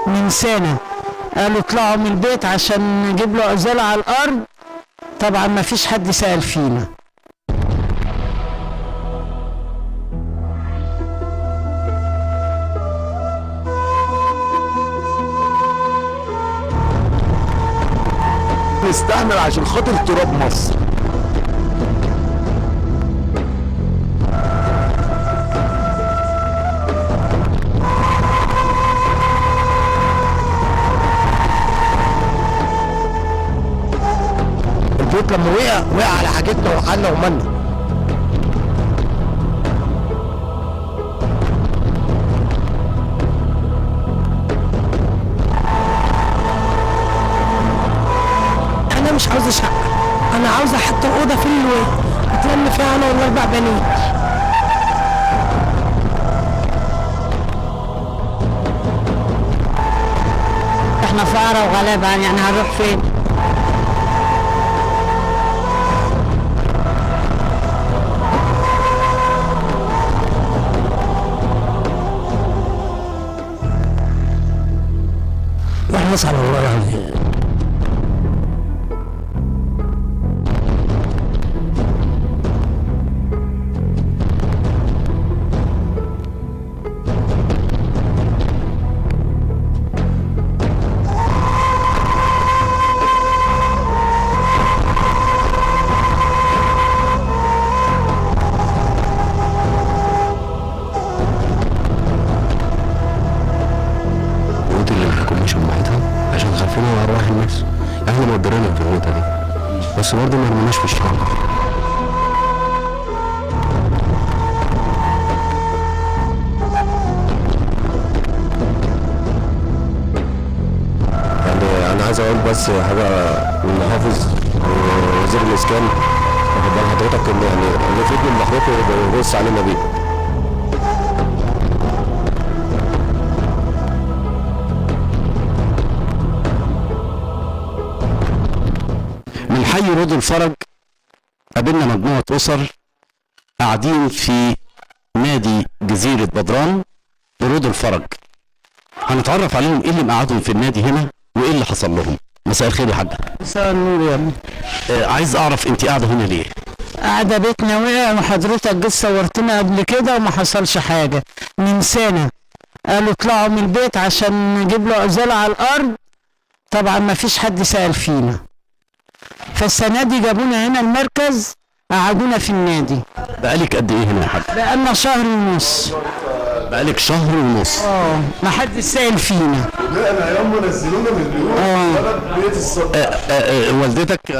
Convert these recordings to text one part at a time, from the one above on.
من سنة قالوا اطلعوا من البيت عشان نجيب له عزالة على الأرض. طبعا ما فيش حد سأل فينا. نستحمل عشان خاطر تراب مصر. البيت لما وقع وقع على حاجتنا وحالنا ومالنا. انا مش عاوزه شقه، انا عاوزه حتى اوضة في الواد اتلم فيها انا والاربع بنات. احنا فقراء وغلابة، يعني هنروح فين؟ احنا نسأل الله يعني. البيوت اللي الحكومة شمعتها عشان خايفين على أرواح الناس. احنا مقدرينها في الغوطة دي، بس برضه ما رموناش في الشارع. يعني أنا عايز أقول بس حاجة للمحافظ ووزير الإسكان، واخد بال حضرتك إن يعني اللي في من بحركة يبقى يبص علينا بيه. من حي رود الفرج قابلنا مجموعة أسر قاعدين في نادي جزيرة بدران برود الفرج. هنتعرف عليهم ايه اللي مقعدهم في النادي هنا وايه اللي حصل لهم. مساء الخير يا حاجة. مساء النور يا ابني. عايز اعرف انت قاعدة هنا ليه؟ قاعدة بيتنا وقع، وحضرتك جيت صورتنا قبل كده وما حصلش حاجة. من سنة قالوا اطلعوا من البيت عشان نجيب له عزالة على الأرض. طبعا ما فيش حد سأل فينا. فالسنة دي جابونا هنا المركز، قعدونا في النادي. بقالك قد ايه هنا يا حاج؟ بقالنا شهر ونص. بقالك شهر ونص. ما حد سأل فينا. لا يوم نزلونا من البيوت بيت الصدق. والدتك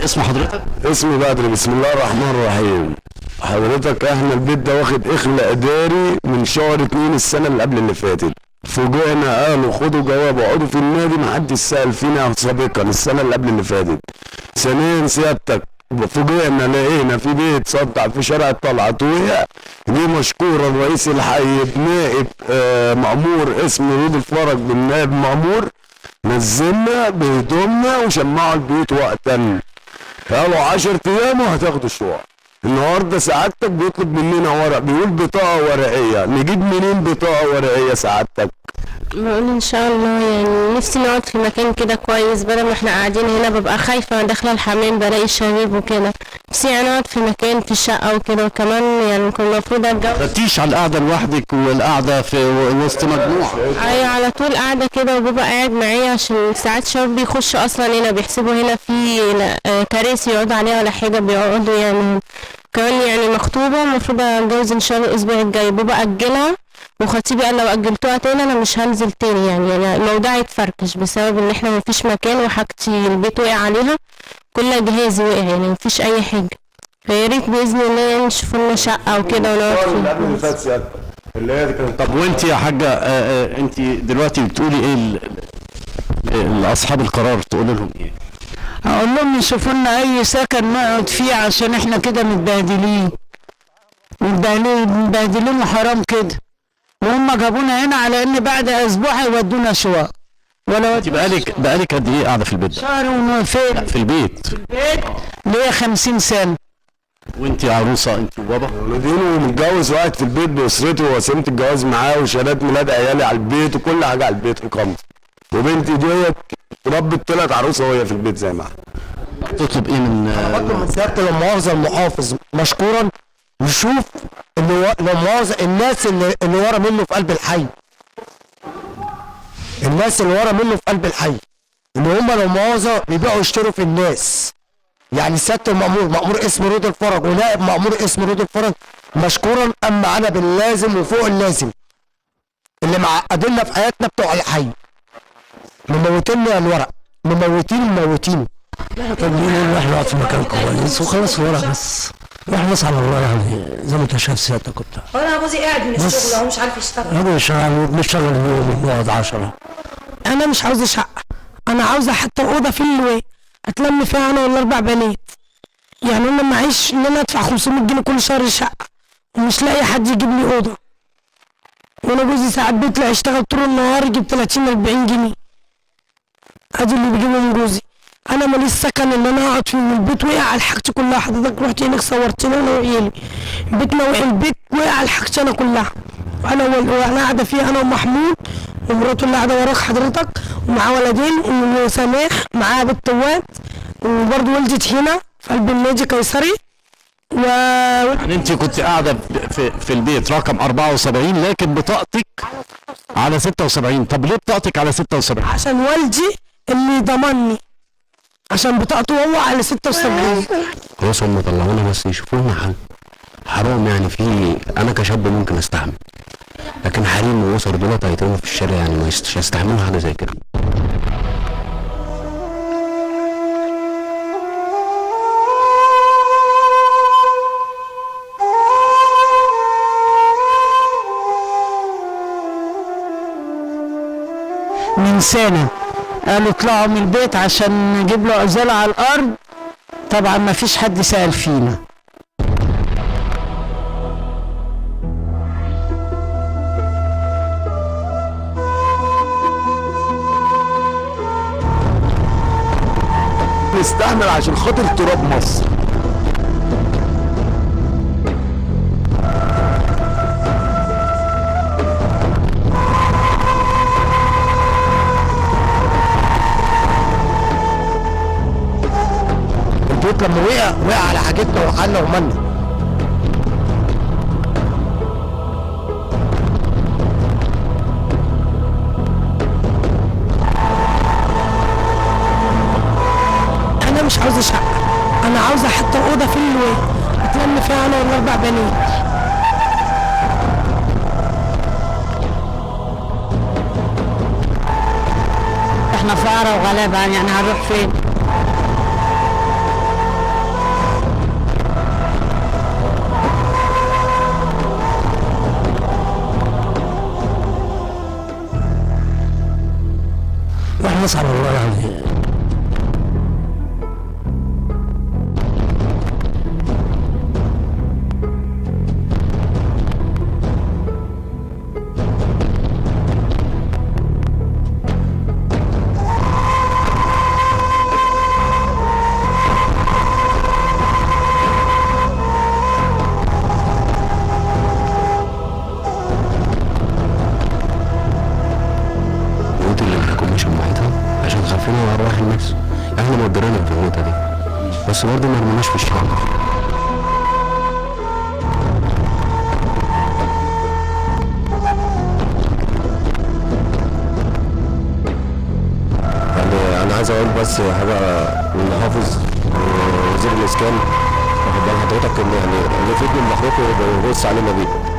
اسم حضرتك؟ اسمي بدر. بسم الله الرحمن الرحيم. حضرتك احنا البيت ده واخد اخلاء اداري من شهر 2 السنة اللي قبل اللي فاتت. فوجئنا قالوا خدوا جواب اقعدوا في النادي، ما حدش سال فينا سابقا السنة اللي قبل اللي فاتت. ثانيا سيادتك فوجئنا لقينا في بيت صدع في شارع الطلعت وقع، دي مشكورا رئيس الحي بنائب مأمور اسمه رود الفرج بالنائب مأمور، نزلنا بهدومنا وشمعوا البيوت وقتا. قالوا 10 ايام وهتاخدوا الشقق. النهارده سعادتك بيطلب مننا ورق، بيقول بطاقة ورقية، نجيب منين بطاقة ورقية سعادتك؟ بقول ان شاء الله يعني نفسي نقعد في مكان كده كويس، بدل ما احنا قاعدين هنا ببقى خايفة وانا داخلة الحمام بلاقي شباب وكده. نفسي يعني اقعد في مكان في الشقة وكده. وكمان يعني كنا المفروض اتجوز. فتيش على القعدة لوحدك والقعدة في وسط مجموعة. ايوه على طول قاعدة كده، وبابا قاعد معايا عشان ساعات شباب بيخش اصلا هنا بيحسبوا هنا في كراسي يقعدوا عليها ولا حاجة بيقعدوا يعني. كمان يعني مخطوبة المفروض اتجوز ان شاء الله الاسبوع الجاي، بابا اجلها وخطيبي قال لو اجلتوها تاني انا مش هنزل تاني، يعني الموضوع يتفركش بسبب ان احنا مفيش مكان وحاجتي البيت وقع عليها، كل جهازي وقع يعني مفيش اي حاجة. فيا ريت باذن الله يعني نشوف لنا شقه وكده ونقعد فيها. اللي هي كانت. طب وانت يا حاجة انت دلوقتي بتقولي ايه لاصحاب القرار، تقول لهم ايه؟ اقول لهم يشوفوا لنا اي سكن نقعد فيه عشان احنا كده متبهدلين متبهدلين وحرام كده. وهم جابونا هنا على ان بعد اسبوع هيودونا شقق. ولا انت بقالك قد ايه قاعدة في البيت ده؟ شهر ونص. في البيت. البيت ليا 50 سنة. وانت عروسه انت وبابا؟ ولدين ومتجوز وقاعد في البيت باسرته ووسيلة الجواز معاه وشهادات ميلاد عيالي على البيت وكل حاجة على البيت اقامتي. وبنتي ديت ربت طلعت عروسه وهي في البيت زي ما تطلب ايه من بطلب من سيادة المؤاخذة المحافظ مشكورا يشوف اللي لا الناس اللي ورا منه في قلب الحي، الناس اللي ورا منه في قلب الحي ان هم لو مؤاخذة بيبيعوا يشتروا في الناس. يعني سيادة المأمور، مأمور اسم رود الفرج ونائب مأمور اسم رود الفرج مشكورا اما انا باللازم وفوق اللازم اللي معقديننا في حياتنا بتوع الحي، مموتيننا الورق، مموتين. احنا طالبين ان احنا نقعد في مكان كويس وخلاص الورق بس، واحنا نسعى على الله يعني زي ما انت شايف سيادتك وبتاع. انا جوزي قاعد من الشغل اهو مش عارف يشتغل. انا بنشتغل يوم بنقعد 10. انا مش عاوزه شقه، انا عاوزه حتى اوضة في اللواء اتلم فيها انا والاربع بنات. يعني انا معيش ان انا ادفع 500 جنيه كل شهر شقه ومش لاقي حد يجيب لي اوضة. وانا جوزي ساعات بيطلع يشتغل طول النهار يجيب 30 40 جنيه، ادي اللي بيجيبه من جوزي. انا ماليش سكن اللي انا اقعد فيه، والبيت وقع على حاجتي كلها. حضرتك رحت هناك صورتني انا وعيالي، بيتنا وقع، البيت وقع على حاجتي انا كلها. وانا قاعدة فيه انا ومحمود ومراته اللي قاعدة وراك حضرتك، ومعاه ولدين وسماح معاها بنت واد، وبرضه ولدت هنا في قلب النادي قيصري. يعني انت كنت قاعدة في البيت رقم 74 لكن بطاقتك على 76. طب ليه بطاقتك على 76؟ عشان والدي اللي ضمني، عشان بطاقته هو على 76. خلاص هم طلعونا بس يشوفوا لنا حل. حرام يعني، في انا كشاب ممكن استحمل، لكن حريم واسر دولت هيترموا في الشارع، يعني مش هيستحملوا حاجة زي كده. من سنة قالوا اطلعوا من البيت عشان نجيب له عزالة على الأرض. طبعا ما فيش حد سأل فينا. نستحمل عشان خاطر تراب مصر. البيت لما وقع وقع على حاجتنا وحالنا ومالنا. انا مش عاوزه شقه، انا عاوزه حتى اوضة في اللواء اتلم فيها انا والاربع بنات. احنا فقراء وغلابه، يعني هنروح فين؟ واحنا نسعى على الله يعني. البيوت اللي الحكومة شمعتها عشان خايفين على ارواح الناس، احنا مقدرينها في النقطة دي، بس برضه ما رموناش في الشارع. يعني انا عايز اقول بس حاجة للمحافظ ووزير الاسكان، واخد بال حضرتك ان يعني اللي في من محروق يبص علينا بيه.